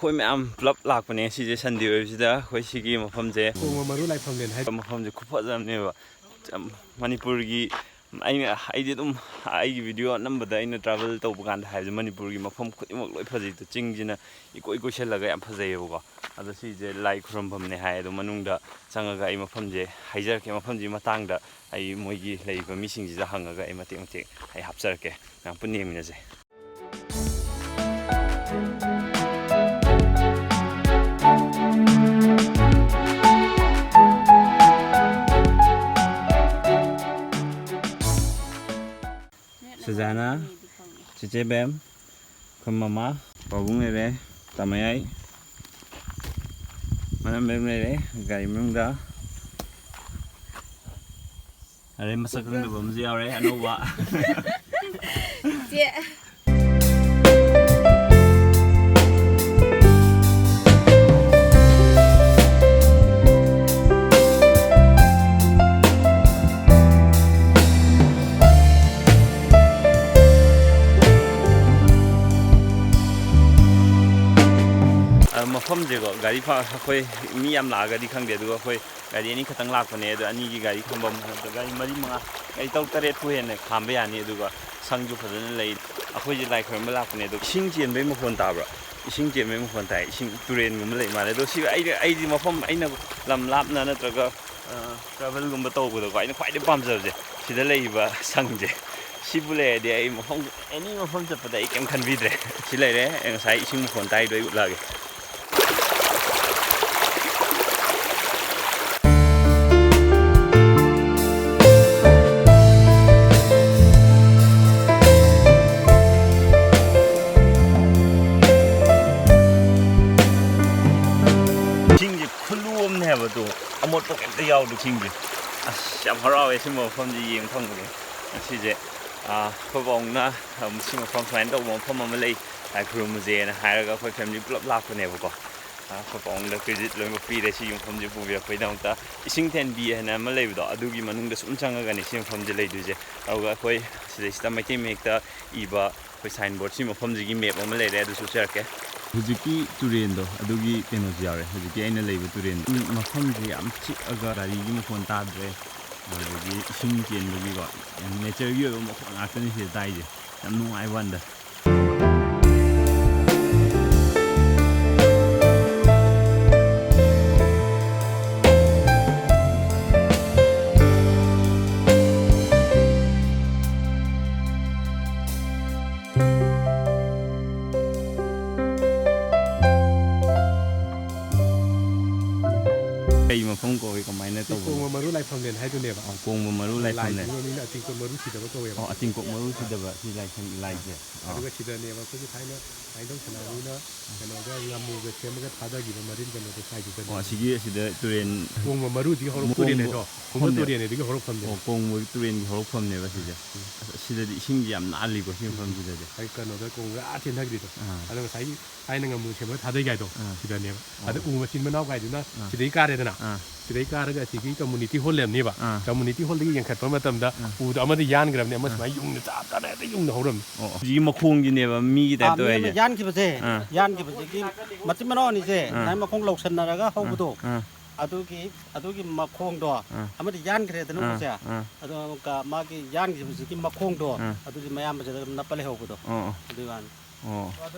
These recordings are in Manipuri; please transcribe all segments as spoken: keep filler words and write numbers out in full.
ꯑꯩꯈꯣꯏ ꯃꯌꯥꯝ ꯄꯨꯂꯞ ꯂꯥꯛꯄꯅꯦ ꯁꯤꯁꯦ, ꯁꯟꯗꯦ ꯑꯣꯏꯕꯁꯤꯗ ꯑꯩꯈꯣꯏ ꯁꯤꯒꯤ ꯃꯐꯝꯁꯦ꯫ ꯀꯣꯡꯕ ꯃꯔꯨ ꯂꯥꯏꯐꯝꯅꯦꯅ ꯍꯥꯏ꯫ ꯃꯐꯝꯁꯦ ꯈꯨꯐꯖꯕꯅꯦꯕ꯫ ꯌꯥꯝ ꯃꯅꯤꯄꯨꯔꯒꯤ, ꯑꯩꯅ, ꯑꯩꯗꯤ ꯑꯗꯨꯝ ꯑꯩꯒꯤ ꯚꯤꯗꯤꯑꯣ ꯑꯅꯝꯕꯗ ꯑꯩꯅ ꯇ꯭ꯔꯥꯚꯦꯜ ꯇꯧꯕ ꯀꯥꯟꯗ ꯍꯥꯏꯕꯁꯦ, ꯃꯅꯤꯄꯨꯔꯒꯤ ꯃꯐꯝ ꯈꯨꯗꯤꯡꯃꯛ ꯂꯣꯏ ꯐꯖꯩꯗꯣ, ꯆꯤꯡꯁꯤꯅ ꯏꯀꯣꯏ ꯀꯣꯏꯁꯜꯂꯒ ꯌꯥꯝ ꯐꯖꯩꯌꯦꯕꯀꯣ꯫ ꯑꯗꯣ ꯁꯤꯁꯦ ꯂꯥꯏ ꯈꯨꯔꯨꯝꯐꯝꯅꯦ ꯍꯥꯏ꯫ ꯑꯗꯣ ꯃꯅꯨꯡꯗ ꯆꯪꯉꯒ ꯑꯩ ꯃꯐꯝꯁꯦ ꯍꯥꯏꯖꯔꯛꯀꯦ, ꯃꯐꯝꯁꯤꯒꯤ ꯃꯇꯥꯡꯗ ꯑꯩ ꯃꯣꯏꯒꯤ ꯂꯩꯔꯤꯕ ꯃꯤꯁꯤꯡꯁꯤꯗ ꯍꯪꯉꯒ ꯑꯩ ꯃꯇꯦꯛ ꯃꯇꯦꯛ ꯑꯩ ꯍꯥꯞꯆꯔꯛꯀꯦ꯫ ꯃꯌꯥꯝ ꯄꯨꯟꯅ ꯌꯦꯡꯃꯤꯟꯅꯁꯦ꯫ ꯁꯨꯖꯥꯅ, ꯆꯦꯆꯦ ꯕꯦꯝ, ꯑꯩꯈꯣꯏ ꯃꯃꯥ, ꯄꯥꯕꯨꯡ ꯂꯩꯔꯦ, ꯇꯥꯃꯌꯥꯏ, ꯃꯅꯝ ꯕꯦꯝ ꯂꯩꯔꯦ ꯒꯥꯔꯤ ꯃꯅꯨꯡꯗ꯫ ꯑꯗꯩ ꯃꯁꯛ ꯈꯪꯗꯕ ꯑꯃꯁꯨ ꯌꯥꯎꯔꯦ, ꯑꯅꯧꯕ꯫ ꯆꯦ꯫ ꯑ, ꯃꯐꯝꯁꯦꯀꯣ, ꯒꯥꯔꯤ ꯐꯥ-, ꯑꯩꯈꯣꯏ ꯃꯤ ꯌꯥꯝ ꯂꯥꯛꯑꯒꯗꯤ ꯈꯪꯗꯦ, ꯑꯗꯨꯒ ꯑꯩꯈꯣꯏ ꯒꯥꯔꯤ ꯑꯅꯤꯈꯛꯇꯪ ꯂꯥꯛꯄꯅꯦ, ꯑꯗꯣ ꯑꯅꯤꯒꯤ ꯒꯥꯔꯤ ꯈꯥꯝꯐꯝ, ꯒꯥꯔꯤ ꯃꯔꯤ ꯃꯉꯥ, ꯒꯥꯔꯤ ꯇꯔꯨꯛ ꯇꯔꯦꯠꯄꯨ ꯍꯦꯟꯅ ꯈꯥꯝꯕ ꯌꯥꯅꯤ꯫ ꯑꯗꯨꯒ ꯁꯪꯁꯨ ꯐꯖꯅ ꯂꯩ꯫ ꯑꯩꯈꯣꯏꯁꯦ ꯂꯥꯏ ꯈꯣꯏꯔꯝꯕ ꯂꯥꯛꯄꯅꯦ, ꯑꯗꯣ ꯏꯁꯤꯡ ꯆꯦꯟꯕꯒꯤ ꯃꯈꯣꯟ ꯇꯥꯕ꯭ꯔꯥ? ꯏꯁꯤꯡ ꯆꯦꯟꯕꯒꯤ ꯃꯈꯣꯟ ꯇꯥꯏ꯫ ꯏꯁꯤꯡ ꯇꯨꯔꯦꯟꯒꯨꯝꯕ ꯂꯩ ꯃꯥꯜꯂꯦ꯫ ꯑꯗꯣ ꯁꯤ ꯑꯩ, ꯑꯩꯗꯤ ꯃꯐꯝ, ꯑꯩꯅ ꯂꯝ ꯂꯥꯞꯅ ꯅꯠꯇ꯭ꯔꯒ, ꯑ, ꯇ꯭ꯔꯥꯚꯦꯜꯒꯨꯝꯕ ꯇꯧꯕꯗꯀꯣ, ꯑꯩꯅ ꯈ꯭ꯋꯥꯏꯗꯩ ꯄꯥꯝꯖꯕꯁꯦ ꯁꯤꯗ ꯂꯩꯔꯤꯕ ꯁꯪꯁꯦ꯫ ꯁꯤꯕꯨ ꯂꯩꯔꯗꯤ ꯑꯩ ꯃꯐꯝ, ꯑꯦꯅꯤ ꯃꯐꯝ ꯆꯠꯄꯗ ꯑꯩ ꯀꯩꯝ ꯈꯟꯕꯤꯗ꯭ꯔꯦ꯫ ꯁꯤ ꯂꯩꯔꯦ, ꯑꯩ ꯉꯁꯥꯏ ꯏꯁꯤꯡ ꯃꯈꯣꯟ ꯇꯥꯏꯗꯣ ꯑꯩ ꯎꯠꯂꯛꯑꯒꯦ꯫ ꯏꯁꯤꯡꯁꯦ ꯈꯨꯂꯨ ꯑꯃꯅꯦ ꯍꯥꯏꯕ, ꯑꯗꯣ ꯑꯃꯣꯠꯄ ꯀꯩꯝꯇ ꯌꯥꯎꯗꯦ ꯏꯁꯤꯡꯁꯦ꯫ ꯑꯁ, ꯌꯥꯝ ꯍꯔꯥꯎꯋꯦ ꯁꯤꯒꯨꯝꯕ ꯃꯐꯝꯁꯦ ꯌꯦꯡꯕ ꯐꯪꯕꯁꯦ꯫ ꯉꯁꯤꯁꯦ, ꯑꯥ, ꯑꯩꯈꯣꯏ ꯄꯥꯕꯨꯡꯅ, ꯑꯝ, ꯁꯤ ꯃꯐꯝ ꯁꯨꯃꯥꯏꯅ ꯇꯧꯕ ꯃꯐꯝ ꯑꯃ ꯂꯩ, ꯂꯥꯏ ꯈꯨꯔꯨꯝꯃꯨꯁꯦꯅ ꯍꯥꯏꯔꯒ ꯑꯩꯈꯣꯏ ꯐꯦꯃꯤꯂꯤ ꯄꯨꯂꯞ ꯂꯥꯛꯄꯅꯦꯕꯀꯣ꯫ ꯑꯥ, ꯑꯩꯈꯣꯏ ꯄꯥꯕꯨꯡꯗ ꯀ꯭ꯔꯦꯗꯤꯠ ꯂꯣꯏꯅꯃꯛ ꯄꯤꯔꯦ ꯁꯤꯒꯤ ꯃꯐꯝꯁꯦ ꯄꯨꯕꯤꯔꯛꯄꯒꯤꯗꯃꯛꯇ꯫ ꯏꯁꯤꯡ ꯊꯦꯟꯕꯤ ꯍꯥꯏꯅ ꯑꯃ ꯂꯩꯕꯗꯣ, ꯑꯗꯨꯒꯤ ꯃꯅꯨꯡꯗ ꯁꯨꯝ ꯆꯪꯉꯒꯅꯦ ꯁꯤ ꯃꯐꯝꯁꯦ ꯂꯩꯗꯣꯏꯁꯦ꯫ ꯑꯗꯨꯒ ꯑꯩꯈꯣꯏ ꯁꯤꯗꯩꯁꯤꯗ ꯃꯩꯇꯩ ꯃꯌꯦꯛꯇ ꯏꯕ ꯑꯩꯈꯣꯏ ꯁꯥꯏꯟ ꯕꯣꯔꯗ ꯁꯤ ꯃꯐꯝꯁꯤꯒꯤ ꯃꯦꯞ ꯑꯃ ꯂꯩꯔꯦ, ꯑꯗꯨꯁꯨ ꯎꯠꯆꯔꯛꯀꯦ꯫ ꯍꯧꯖꯤꯛꯀꯤ ꯇꯨꯔꯦꯟꯗꯣ, ꯑꯗꯨꯒꯤ ꯀꯩꯅꯣꯁꯨ ꯌꯥꯎꯔꯦ꯫ ꯍꯧꯖꯤꯛꯀꯤ ꯑꯩꯅ ꯂꯩꯕ ꯇꯨꯔꯦꯟꯗꯣ꯫ ꯎꯝ, ꯃꯐꯝꯁꯦ ꯌꯥꯝ ꯆꯤꯛꯑꯒ ꯒꯥꯔꯤꯒꯤ ꯃꯈꯣꯟ ꯇꯥꯗ꯭ꯔꯦ, ꯑꯗꯒꯤ ꯏꯁꯤꯡ ꯆꯦꯟꯕꯒꯤꯀꯣ, ꯅꯦꯆꯔꯒꯤ ꯑꯣꯏꯕ ꯃꯈꯣꯟ ꯉꯥꯛꯇꯅꯤ ꯁꯤꯗ ꯇꯥꯏꯁꯦ꯫ ꯌꯥꯝ ꯅꯨꯡꯉꯥꯏꯕ ꯋꯥꯅꯤꯗ꯫ ꯀꯩ ꯃꯐꯝ ꯀꯧꯏ? ꯀꯃꯥꯏꯅ ꯁꯤ ꯇꯧꯕꯅꯣ? ꯀꯣꯡꯕ ꯃꯔꯨ ꯂꯥꯏꯐꯝꯂꯦꯟ ꯍꯥꯏꯗꯨꯅꯦꯕ꯫ ꯑꯣ, ꯀꯣꯡꯕ ꯃꯔꯨ ꯂꯥꯏꯐꯝꯂꯦꯟ꯫ ꯂꯥꯏꯁꯤꯡ ꯃꯃꯤꯡꯅ ꯑꯇꯤꯡꯀꯣꯠ ꯃꯔꯨ ꯁꯤꯗꯕ ꯀꯧꯋꯦꯕ꯫ ꯑꯣ, ꯑꯇꯤꯡꯀꯣꯠ ꯃꯔꯨ ꯁꯤꯗꯕ ꯁꯤ ꯂꯥꯏꯐꯝ, ꯂꯥꯏꯁꯦ꯫ ꯑꯥ꯫ ꯑꯗꯨꯒ ꯁꯤꯗꯅꯦꯕ ꯑꯩꯈꯣꯏꯒꯤ ꯊꯥꯏꯅ ꯂꯥꯏꯅꯤꯡꯊꯧ ꯁꯅꯥꯃꯍꯤꯅ ꯀꯩꯅꯣꯒ ꯉꯥꯃꯨꯒ ꯁꯦꯝꯃꯒ ꯊꯥꯗꯈꯤꯕ ꯃꯔꯤꯟ ꯀꯩꯅꯣꯗꯣ ꯁ꯭ꯋꯥꯏꯁꯤꯗꯅꯦ꯫ ꯑꯣ, ꯑꯁꯤꯒꯤ ꯑꯁꯤꯗ ꯇꯨꯔꯦꯟ ꯀꯣꯡꯕ ꯃꯔꯨꯗꯒꯤ ꯍꯧꯔꯛ-, ꯀꯣꯡꯕ ꯇꯨꯔꯦꯟ ꯍꯥꯏꯗꯣ, ꯀꯣꯡꯕ ꯃꯐꯝꯅꯦ꯫ ꯇꯨꯔꯦꯟꯗꯒꯤ ꯍꯧꯔꯛꯐꯝꯅꯦ꯫ ꯑꯣ, ꯀꯣꯡꯕ ꯇꯨꯔꯦꯟꯒꯤ ꯍꯧꯔꯛꯐꯝꯅꯦꯕ ꯁꯤꯁꯦ꯫ ꯎꯝ꯫ ꯑꯁ, ꯁꯤꯗꯗꯤ ꯏꯁꯤꯡꯗꯤ ꯌꯥꯝ ꯅꯥꯜꯂꯤꯀꯣ, ꯁꯤ ꯎꯝ꯫ ꯃꯐꯝꯁꯤꯗꯗꯤ꯫ ꯍꯥꯏ ꯀꯩꯅꯣꯗ ꯀꯣꯡꯕ ꯑꯥ ꯆꯦꯟꯊꯈ꯭ꯔꯤꯗꯣ꯫ ꯑꯥ꯫ ꯑꯗꯣ ꯉꯁꯥꯏꯒꯤ ꯊꯥꯏꯅ ꯉꯥꯃꯨ ꯁꯦꯝꯕ ꯊꯥꯗꯩ ꯀꯥꯏꯗꯣ ꯑꯥ꯫ ꯁꯤꯗꯅꯦꯕ꯫ ꯑꯣ꯫ ꯑꯗ ꯎ ꯃꯆꯤꯟ ꯃꯅꯥꯎ ꯀꯥꯏꯗꯨꯅ ꯑꯥ꯫ ꯁꯤꯗꯩ ꯀꯥꯔꯦꯗꯅ꯫ ꯑꯥ꯫ ꯁꯤꯗꯩ ꯀꯥꯔꯒ ꯑꯁꯤꯒꯤ ꯀꯝꯃꯨꯅꯤꯇꯤ ꯍꯣꯜ ꯂꯩꯔꯝꯅꯦꯕ꯫ ꯑꯥ꯫ ꯀꯝꯃꯨꯅꯤꯇꯤ ꯍꯣꯜꯗꯒꯤ ꯌꯦꯡꯈꯠꯄ ꯃꯇꯝꯗ ꯑꯥ꯫ ꯎꯗꯣ ꯑꯃꯗꯤ ꯌꯥꯟꯈ꯭ꯔꯕꯅꯦ, ꯑꯃ ꯑꯥ꯫ ꯁꯨꯃꯥꯏꯅ ꯌꯨꯡꯅ ꯆꯞ ꯆꯥꯅ ꯍꯦꯛꯇ ꯌꯨꯡꯅ ꯍꯧꯔꯝꯃꯦ꯫ ꯑꯣ, ꯍꯧꯖꯤꯛꯀꯤ ꯃꯈꯣꯡꯒꯤꯅꯦꯕ ꯃꯤꯒꯤ ꯑꯥ, ꯇꯥꯏꯞꯇ ꯃꯤ ꯑꯃ ꯑꯣꯏꯁꯦ꯫ ꯌꯥꯟꯈꯤꯕꯁꯦ, ꯑꯥ꯫ ꯌꯥꯟꯈꯤꯕꯁꯤꯒꯤ ꯃꯆꯤꯟ ꯃꯅꯥꯎ ꯑꯅꯤꯁꯦ ꯑꯥ꯫ ꯁꯨꯃꯥꯏꯅ ꯃꯈꯣꯡ ꯂꯧꯁꯟꯅꯔꯒ ꯑꯥ꯫ ꯍꯧꯕꯗꯣ, ꯑꯥ꯫ ꯑꯗꯨꯒꯤ, ꯑꯗꯨꯒꯤ ꯃꯈꯣꯡꯗꯣ ꯑꯥ꯫ ꯑꯃꯗꯤ ꯌꯥꯟꯈ꯭ꯔꯦꯗꯅ ꯑꯥ꯫ ꯎꯁꯦ꯫ ꯑꯥ꯫ ꯑꯗꯨꯒ ꯃꯥꯒꯤ ꯌꯥꯟꯈꯤꯕꯁꯤꯒꯤ ꯃꯈꯣꯡꯗꯣ ꯑꯥ꯫ ꯑꯗꯨꯗꯤ ꯃꯌꯥꯝꯕꯁꯤꯗ ꯑꯗꯨꯝ ꯅꯞꯄ ꯂꯩꯍꯧꯕꯗꯣ꯫ ꯑꯣ, ꯑꯣ꯫ ꯑꯗꯨꯒꯤ ꯋꯥꯅꯤ꯫ ꯑꯣ꯫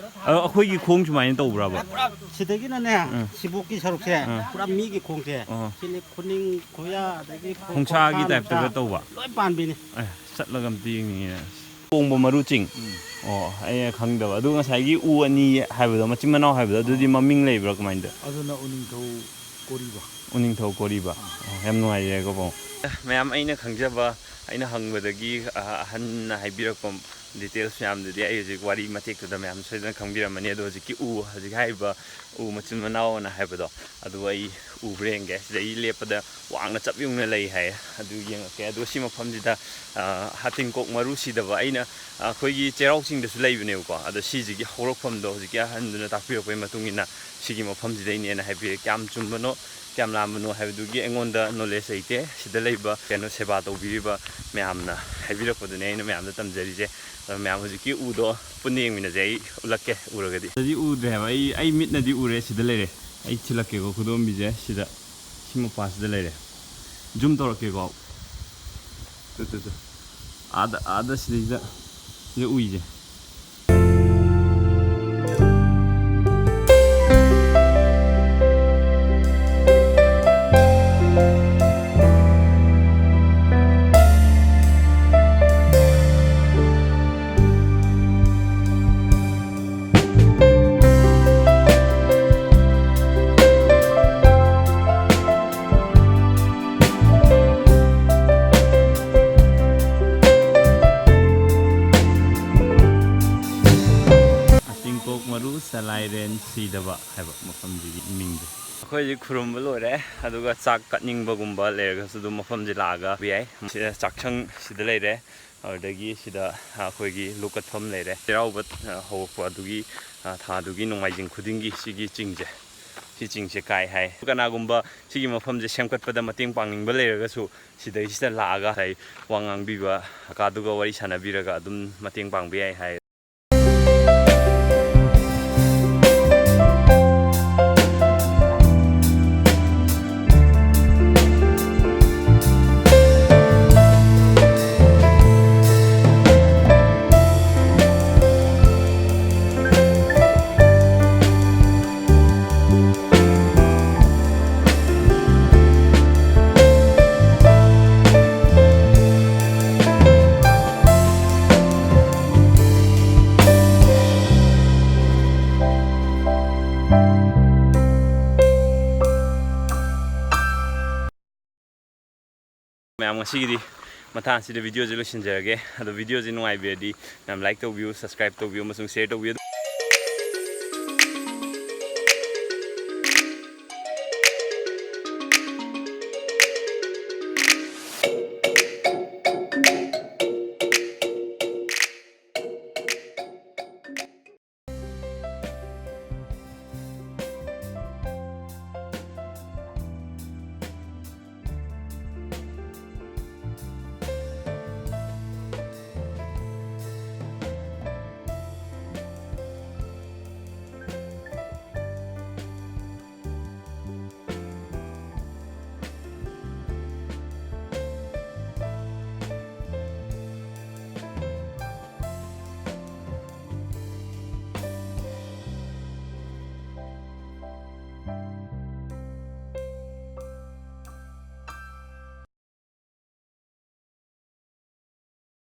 ꯑꯗꯣ ꯑꯩꯈꯣꯏꯒꯤ ꯈꯣꯡ ꯁꯨꯃꯥꯏꯅ ꯇꯧꯕ꯭ꯔꯕ? ꯄꯨꯔꯥ ꯁꯤꯗꯒꯤꯅꯅꯦ, ꯎꯝ꯫ ꯁꯤꯕꯣꯛꯀꯤ ꯁꯔꯨꯛꯁꯦ, ꯎꯝ꯫ ꯄꯨꯔꯥ ꯃꯤꯒꯤ ꯈꯣꯡꯁꯦ꯫ ꯑꯣ꯫ ꯁꯤꯅꯤ ꯈꯨꯅꯤꯡ, ꯈꯨꯌꯥ, ꯑꯗꯒꯤ ꯈꯣꯡ-, ꯈꯣꯡꯁꯥꯒꯤ ꯈꯣꯡꯈꯥ, ꯇꯥꯏꯞꯇꯒ ꯅꯨꯡꯈꯥ ꯇꯧꯕ? ꯂꯣꯏ ꯄꯥꯟꯕꯤꯅꯤ꯫ ꯑꯦ, ꯆꯠꯂꯒ ꯑꯝꯇ ꯌꯦꯡꯅꯤꯡꯉꯤꯅꯦ꯫ ꯀꯣꯡꯕ ꯃꯔꯨ ꯆꯤꯡ? ꯎꯝ꯫ ꯑꯣ, ꯑꯩꯅ ꯈꯪꯗꯕ꯫ ꯑꯗꯨ ꯉꯁꯥꯏꯒꯤ ꯎ ꯑꯅꯤ ꯍꯥꯏꯕꯗꯣ, ꯃꯆꯤꯟ ꯃꯅꯥꯎ ꯍꯥꯏꯕꯗꯣ, ꯑꯗꯨꯗꯤ ꯑꯥ꯫ ꯃꯃꯤꯡ ꯂꯩꯕ꯭ꯔꯥ ꯀꯃꯥꯏꯅ ꯇꯧ? ꯑꯗꯨꯅ ꯎꯅꯤꯡꯊꯧ ꯀꯣꯔꯤꯕ꯫ ꯎꯅꯤꯡꯊꯧ ꯀꯣꯔꯤꯕ꯫ ꯑꯥ꯫ ꯑꯣ, ꯌꯥꯝ ꯅꯨꯡꯉꯥꯏꯖꯔꯦꯀꯣ, ꯄꯥꯕꯨꯡ꯫ ꯃꯌꯥꯝ ꯑꯩꯅ ꯈꯪꯖꯕ, ꯑꯩꯅ ꯍꯪꯕꯗꯒꯤ, ꯑ-, ꯑꯍꯟꯅ ꯍꯥꯏꯕꯤꯔꯛꯄ details ꯃꯌꯥꯝꯗꯨꯗꯤ ꯑꯩ ꯍꯧꯖꯤꯛ ꯋꯥꯔꯤ ꯃꯇꯦꯛꯇꯨꯗ ꯃꯌꯥꯝ ꯁꯣꯏꯗꯅ ꯈꯪꯕꯤꯔꯝꯃꯅꯤ꯫ ꯑꯗꯣ ꯍꯧꯖꯤꯛꯀꯤ ꯎ, ꯍꯧꯖꯤꯛ ꯍꯥꯏꯔꯤꯕ ꯎ ꯃꯆꯤꯟ ꯃꯅꯥꯎ ꯑꯅ ꯍꯥꯏꯕꯗꯣ, ꯑꯗꯨ ꯑꯩ ꯎꯕ꯭ꯔꯥ ꯌꯦꯡꯒꯦ꯫ ꯁꯤꯗ ꯑꯩ ꯂꯦꯞꯄꯗ ꯋꯥꯡꯅ ꯆꯞ ꯌꯨꯡꯅ ꯂꯩ ꯍꯥꯏꯌꯦ꯫ ꯑꯗꯨ ꯌꯦꯡꯉꯛꯀꯦ꯫ ꯑꯗꯨꯒ ꯁꯤ ꯃꯐꯝꯁꯤꯗ, ꯑ, ꯍꯥꯇꯤꯡꯀꯣꯛ ꯃꯔꯨ ꯁꯤꯗꯕ ꯑꯩꯅ, ꯑ, ꯑꯩꯈꯣꯏꯒꯤ ꯆꯩꯔꯥꯎ ꯆꯤꯡꯗꯁꯨ ꯂꯩꯕꯅꯦꯕꯀꯣ꯫ ꯑꯗꯣ ꯁꯤꯁꯤꯒꯤ ꯍꯧꯔꯛꯐꯝꯗꯣ ꯍꯧꯖꯤꯛꯀꯤ ꯑꯍꯟꯗꯨꯅ ꯇꯥꯛꯄꯤꯔꯛꯄꯒꯤ ꯃꯇꯨꯡ ꯏꯟꯅ ꯁꯤꯒꯤ ꯃꯐꯝꯁꯤꯗꯩꯅꯦꯅ ꯍꯥꯏꯕꯤꯔꯦ꯫ ꯀꯌꯥꯝ ꯆꯨꯝꯕꯅꯣ ꯀꯌꯥꯝ ꯂꯥꯝꯕꯅꯣ ꯍꯥꯏꯕꯗꯨꯒꯤ ꯑꯩꯉꯣꯟꯗ ꯅꯣꯂꯦꯖ ꯂꯩꯇꯦ꯫ ꯁꯤꯗ ꯂꯩꯕ ꯀꯩꯅꯣ ꯁꯦꯕꯥ ꯇꯧꯕꯤꯔꯤꯕ ꯃꯌꯥꯝꯅ ꯍꯥꯏꯕꯤꯔꯛꯄꯗꯨꯅꯦ ꯑꯩꯅ ꯃꯌꯥꯝꯗ ꯇꯝꯖꯔꯤꯁꯦ꯫ ꯑꯗꯣ ꯃꯌꯥꯝ ꯍꯧꯖꯤꯛꯀꯤ ꯎꯗꯣ ꯄꯨꯟꯅ ꯌꯦꯡꯃꯤꯟꯅꯁꯦ, ꯑꯩ ꯎꯠꯂꯛꯀꯦ ꯎꯔꯒꯗꯤ꯫ ꯁꯤꯗꯗꯤ ꯎꯗ꯭ꯔꯦ ꯍꯥꯏꯕ, ꯑꯩ ꯑꯩ ꯃꯤꯠꯅꯗꯤ ꯎꯔꯦ, ꯁꯤꯗ ꯂꯩꯔꯦ꯫ ꯑꯩ ꯊꯤꯜꯂꯛꯀꯦꯀꯣ, ꯈꯨꯗꯣꯝꯕꯤꯁꯦ ꯁꯤꯗ, ꯁꯤ ꯃꯄꯥꯁꯤꯗ ꯂꯩꯔꯦ꯫ ꯖꯨꯝ ꯇꯧꯔꯛꯀꯦꯀꯣ꯫ ꯇꯨ, ꯇꯨ, ꯇꯨ꯫ ꯑꯥꯗ ꯑꯥꯗ ꯁꯤꯗꯩꯗ ꯁꯤꯗ ꯎꯏꯁꯦ꯫ ꯑꯁꯤꯡꯀꯣꯛ ꯃꯔꯨ ꯆꯂꯥꯏꯔꯦꯟ ꯁꯤꯗꯕ ꯍꯥꯏꯕ ꯃꯐꯝꯁꯤꯒꯤ ꯃꯤꯡꯁꯦ꯫ ꯑꯩꯈꯣꯏ ꯍꯧꯖꯤꯛ ꯈꯨꯔꯨꯝꯕ ꯂꯣꯏꯔꯦ, ꯑꯗꯨꯒ ꯆꯥꯛ ꯀꯠꯅꯤꯡꯕꯒꯨꯝꯕ ꯂꯩꯔꯒꯁꯨ ꯑꯗꯨꯝ ꯃꯐꯝꯁꯦ ꯂꯥꯛꯑꯒ ꯌꯥꯏ꯫ ꯁꯤꯗ ꯆꯥꯛꯁꯪ ꯁꯤꯗ ꯂꯩꯔꯦ, ꯑꯗꯨꯗꯒꯤ ꯁꯤꯗ ꯑꯩꯈꯣꯏꯒꯤ ꯂꯨ ꯀꯠꯐꯝ ꯂꯩꯔꯦ꯫ ꯆꯩꯔꯥꯎꯕ, ꯑ, ꯍꯧꯔꯛꯄ ꯑꯗꯨꯒꯤ, ꯑ, ꯊꯥꯗꯨꯒꯤ ꯅꯣꯡꯃꯥꯏꯖꯤꯡ ꯈꯨꯗꯤꯡꯒꯤ ꯁꯤꯒꯤ ꯆꯤꯡꯁꯦ, ꯁꯤ ꯆꯤꯡꯁꯦ ꯀꯥꯏ ꯍꯥꯏ꯫ ꯀꯅꯥꯒꯨꯝꯕ ꯁꯤꯒꯤ ꯃꯐꯝꯁꯦ ꯁꯦꯝꯒꯠꯄꯗ ꯃꯇꯦꯡ ꯄꯥꯡꯅꯤꯡꯕ ꯂꯩꯔꯒꯁꯨ ꯁꯤꯗꯩꯁꯤꯗ ꯂꯥꯛꯑꯒ ꯉꯁꯥꯏ ꯋꯥ ꯉꯥꯡꯕꯤꯕ ꯀꯀꯥꯗꯨꯒ ꯋꯥꯔꯤ ꯁꯥꯟꯅꯕꯤꯔꯒ ꯑꯗꯨꯝ ꯃꯇꯦꯡ ꯄꯥꯡꯕ ꯌꯥꯏ ꯍꯥꯏ꯫ ꯃꯌꯥꯝ, ꯉꯁꯤꯒꯤꯗꯤ ꯃꯇꯥꯡ ꯑꯁꯤꯗ ꯚꯤꯗꯤꯑꯣꯁꯦ ꯂꯣꯏꯁꯤꯟꯖꯔꯒꯦ꯫ ꯑꯗꯣ ꯚꯤꯗꯤꯑꯣꯁꯦ ꯅꯨꯡꯉꯥꯏꯕꯤꯔꯗꯤ ꯃꯌꯥꯝ ꯂꯥꯏꯛ ꯇꯧꯕꯤꯌꯨ, ꯁꯕꯁꯀ꯭ꯔꯥꯏꯕ ꯇꯧꯕꯤꯌꯨ ꯑꯃꯁꯨꯡ ꯁꯤꯌꯔ ꯇꯧꯕꯤꯌꯨ꯫